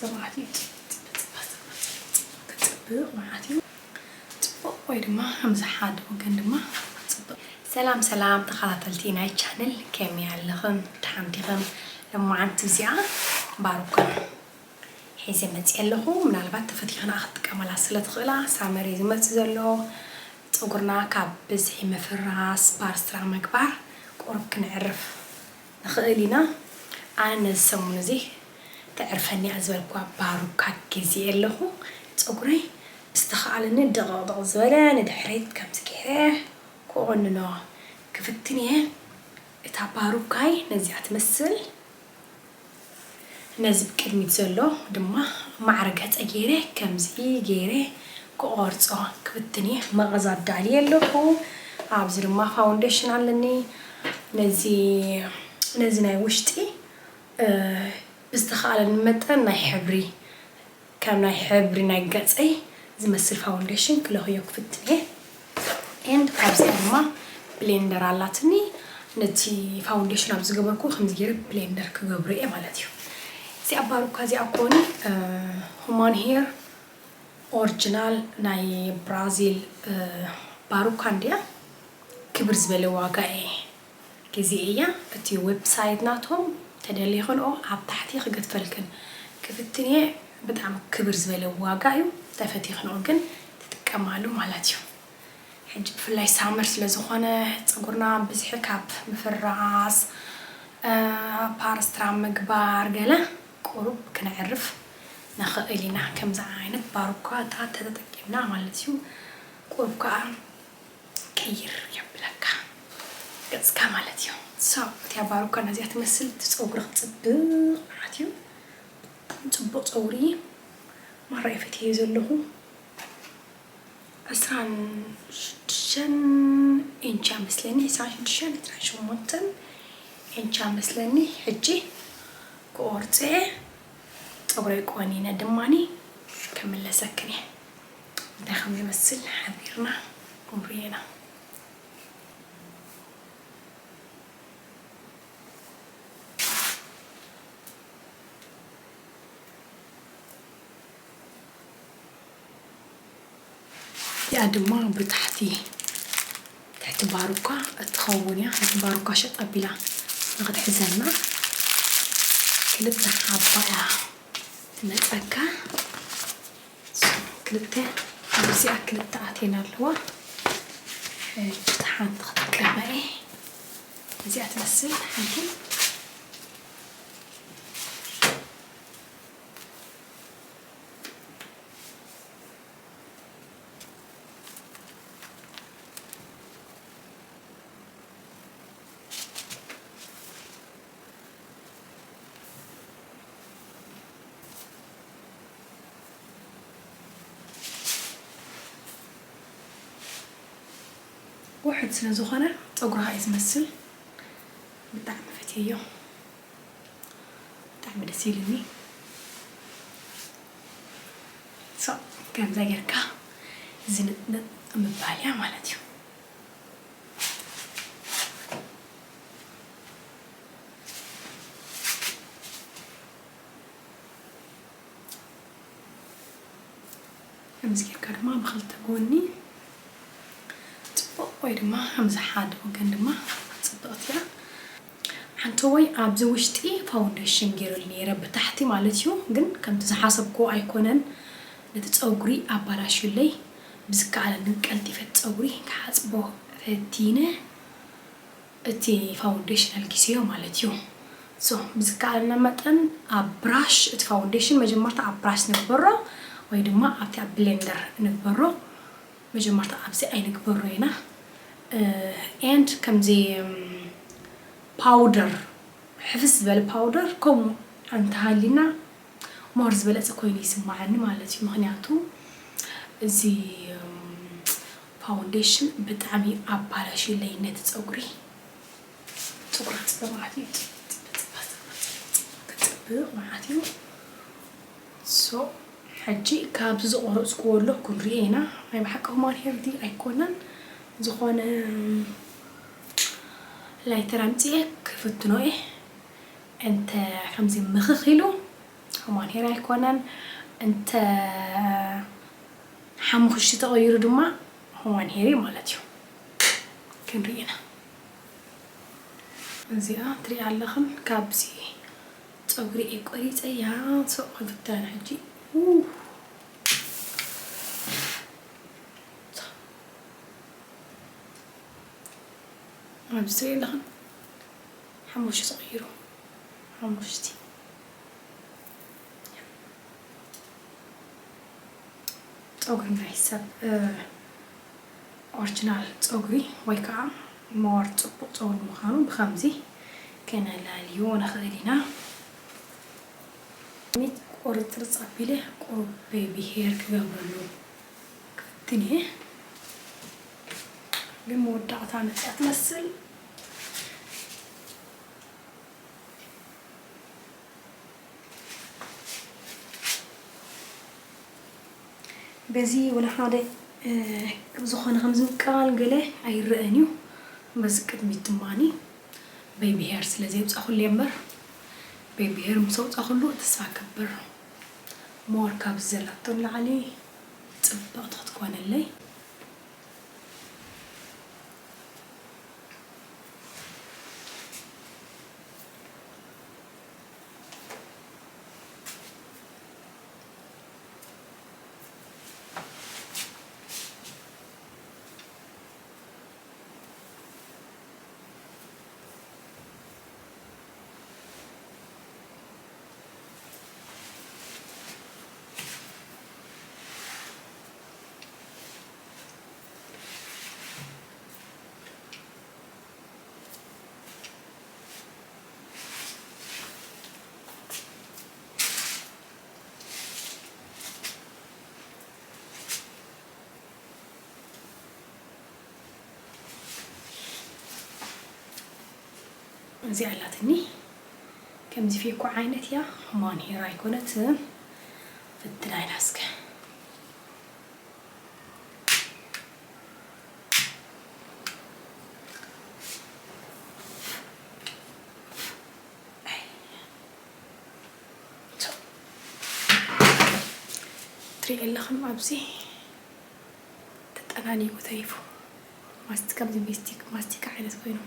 ጽቡቕ ማለት እዩ። ጽቡቕ፣ ጽቡቕ፣ ጽቡቕ፣ ጽቡቕ፣ ጽቡቕ፣ ጽቡቕ፣ ጽቡቕ፣ ጽቡቕ ወይ ድማ ከምዚ ሓደ ወገን ድማ ጽቡቕ። ሰላም፣ ሰላም ተኸታተልቲ ናይ ቻነል፣ ከመይ ኣለኹም? ደሓን ዲኹም? ሎማዓንቲ እዚኣ ባሩካ ሒዘ መፅየ ኣለኹ። ምናልባት ተፈቲኽና ክትጥቀመላ ስለ ትኽእላ፣ ሳመር እዩ ዝመፅእ ዘሎ። ፀጉርና ካብ ብዝሒ ምፍራስ፣ ፓር ስትራ ምግባር ቁሩብ ክነዕርፍ ንኽእል ኢና። ኣነ ነዚ ሰሙን እዚ ተዕርፈኒ እያ ዝበልኩዋ ባሩካ ገዚኤ ኣለኹ። ፀጉረይ ብዝተኻእለኒ ደቐቕደቕ ዝበለ ንድሕሪት ከምዚ ገይረ ክቑንኖ ክፍትን እየ። እታ ባሩካይ ነዚኣ ትመስል። ነዚ ብቅድሚት ዘሎ ድማ ማዕረ ገፀ ገይረ ከምዚ ገይረ ክቆርፆ ክፍትን እየ። መቐዝ ኣዳልየ ኣለኹ። ኣብዚ ድማ ፋውንዴሽን ኣለኒ። ነዚ ነዚ ናይ ውሽጢ፣ እ፣ ብዝተኻእለኒ መጠን ናይ ሕብሪ፣ ከም ናይ ሕብሪ ናይ ገፀይ ዝመስል ፋውንዴሽን ክለኽዮ ክፍትን እየ። ኤንድ ካብዚኣ ድማ ብሌንደር ኣላትኒ። ነቲ ፋውንዴሽን ኣብ ዝገበርኩ ከምዚ ገይረ ብሌንደር ክገብሮ እየ ማለት እዩ። እዚኣ ባሩካ እዚኣ ኮኒ፣ እ፣ ሁማን ሄር ኦሪጂናል ናይ ብራዚል፣ እ፣ ባሩካ እንድያ። ክብር ዝበለ ዋጋ እየ ገዚኤያ። እቲ ዌብሳይት ናቶም ተደልየ ከንኦ ኣብ ታሕቲ ክገድፈልክን ክፍትን እየ። ብጣዕሚ ክብር ዝበለ ዋጋ እዩ። ተፈቲኽንኦ ግን ትጥቀማሉ ማለት እዩ። ሕጂ ብፍላይ ሳመር ስለ ዝኾነ፣ ፀጉርና ብዝሒ ካብ ምፍራስ፣ እ፣ ፓር ስትራ ምግባር ገለ ቁሩብ ክነዕርፍ ንኽእል ኢና። ከምዚ ዓይነት ባሩካታት ተተጠቂምና ማለት እዩ። ቁሩብ ከዓ ቀይር የብለካ ገፅካ ማለት እዩ። ሶ፣ እቲኣ ባሩካ ነዚኣ ትመስል፣ እቲ ፀጉሪ ክፅብቕ ማለት እዩ። ፅቡቕ ፀጉሪ ማራ እየ ፈትየ ዘለኹ። ዕስራን ሽዱሽተን ኢንች እመስለኒ፣ ዕስራን ሽዱሽተን፣ ዕስራን ሸሞንተን ኢንች እመስለኒ። ሕጂ ክቆርፀ ፀጉረይ ቆኒነ ድማኒ ክምለሰክን እየ። እንታይ ከም ዝመስል ሓቢርና ክንሪኦ ኢና። እዚኣ ድማ ብታሕቲ፣ ትሕቲ ባሩካ እትኸውን እያ። ነቲ ባሩካ ሸጥ ኣቢላ ንኽትሕዘና ክልተ ሓባ እያ ትመፀካ። ክልተ፣ ኣብዚኣ ክልተ ኣትየን ኣለዋ። ሕጂ ሓንቲ ክጥቀማ እየ። እዚኣ ትመስል ሓንቲ። ውሕድ ስለ ዝኾነ ፀጉርኻ እዩ ዝመስል። ብጣዕሚ ፈትየዮ። ብጣዕሚ ደስ ኢሉኒ። ሶ፣ ከምዛ ጌርካ ዝንጥንጥ ምባል እያ ማለት እዩ። ከምዚ ጌርካ ድማ ብኽልተ ጎኒ ጽቡቕ፣ ወይ ድማ ከምዚ ሓደ ወገን ድማ ጽብቕቲ እያ። ሓንቲ ወይ ኣብዚ ውሽጢ ፋውንዴሽን ገይረሉ ነይረ ብታሕቲ ማለት እዩ፣ ግን ከምቲ ዝሓሰብኩ ኣይኮነን። ነቲ ጸጉሪ ኣባላሽዩለይ። ብዝከኣለኒ ቀልጢፈ እቲ ጸጉሪ ክሓጽቦ ፈቲነ። እቲ ፋውንዴሽን ኣልጊሰዮ ማለት እዩ። ሶ፣ ብዝከኣለና መጠን ኣብ ብራሽ፣ እቲ ፋውንዴሽን መጀመርታ ኣብ ብራሽ ንግበሮ ወይ ድማ ኣብቲ ኣብ ብሌንደር ንግበሮ። መጀመርታ ኣብዚ ኣይንግበሮ ኢና። እ፣ ኤንድ ከምዚ፣ እም፣ ፓውደር፣ ሕፍስ ዝበለ ፓውደር ከምኡ እንተሃሊና ሞር ዝበለጸ ኮይኑ ይስማዓኒ ማለት እዩ። ምኽንያቱ እዚ፣ እም፣ ፋውንዴሽን ብጣዕሚ ኣባላሽዩለይ ነቲ ጸጉሪ። ጸጉራ ጽቡቕ ማለት እዩ። ጽቡቕ፣ ጽቡቕ፣ ጽቡቕ፣ ጽቡቕ፣ ጽቡቕ ማለት እዩ። ሶ፣ ሕጂ ካብዚ ዝቆረጽክዎ ኣሎ ክንሪኦ ኢና። ናይ ብሓቂ ሁማን ሄር ድዩ ኣይኮነን። ዝኾነ ላይተር ኣምጺኤ ክፍትኖ እየ። እንተ ከምዚ ምኽኽ ኢሉ ሁማን ሄር ኣይኮነን። እንተ ሓሙኽሽቲ ተቐይሩ ድማ ሁማን ሄር እዩ ማለት እዩ። ክንርኢ ኢና። እዚኣ ትሪኣ ኣለኽን፣ ካብዚ ፀጉሪ እየ ቆሪፀያ። ሶ ክፍተን ሕጂ። ው። ኣብዚ ትሪኢ ኣለኽን ሓሙኽሽቲ ተቐይሩ። ሓሙኽሽቲ። ፀጉሪ ናይ ሰብ፣ እ፣ ኦሪጂናል ፀጉሪ ወይ ከዓ ሞር ፅቡቕ ፀጉሪ ምዃኑ ብኸምዚ ከነላልዮ ንኽእል ኢና። ቁርፅርፅ ኣቢለ ቁሩብ ቤቢ ሄር ክገብረሉ ክፍትን እየ። ግን መወዳእታ መፅያ ትመስል። በዚ ወላ ሓደ፣ እ፣ ዝኾነ ከም ዝምቅቃል ገለ ኣይረኣን እዩ። በዚ ቅድሚት ድማኒ ቤቢ ሄር ስለ ዘየውፃእኩሉ እየ እምበር፣ ቤቢ ሄር ምስ ኣውፃእኩሉ ተስፋ እገብር ሞር ካብ ዘላቶ ንላዕሊ ፅብቕቲ ክትኮነለይ። እዚኣ ኣላትኒ። ከምዚ ፌኮ ዓይነት እያ። ሁማን ሄር ኣይኮነትን። ፍትናይና እስከ። ትሪኢ ኣለኽን ኣብዚ ተጠናኒቑ ተሪፉ። ማስቲካ፣ ከምዚ ሜስቲክ፣ ማስቲካ ዓይነት ኮይኑ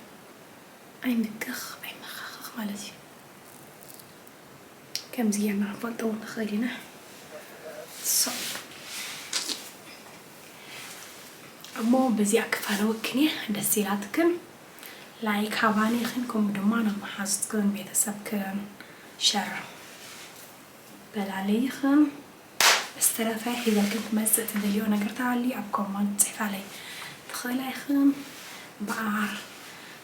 ኣይምክኽ ኣይመኻኽኽ ማለት እዩ። ከምዚ ጌርና ክንፈልጦ እውን ንኽእል ኢና። ሶ፣ እሞ በዚኣ ክፋለወክን እየ። ደስ ኢላትክን ላይክ ሃባኒ ኢኽን፣ ከምኡ ድማ ናብ መሓዙትክን ቤተሰብክን ሸር በላለይኽን። ዝተረፈ ሒዘልክን ክመፅእ ትደልዮ ነገር ተሃልዩ ኣብ ኮመንት ፅሕፋለይ ትኽእላ ኢኽን። እምበኣር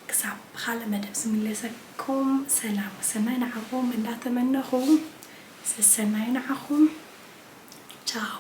ክሳብ ብኻልእ መደብ ዝምለሰኩም ሰላም ወሰናይ ንዓኹም እንዳተመነኹ፣ ሰሰናዩ ንዓኹም። ቻው።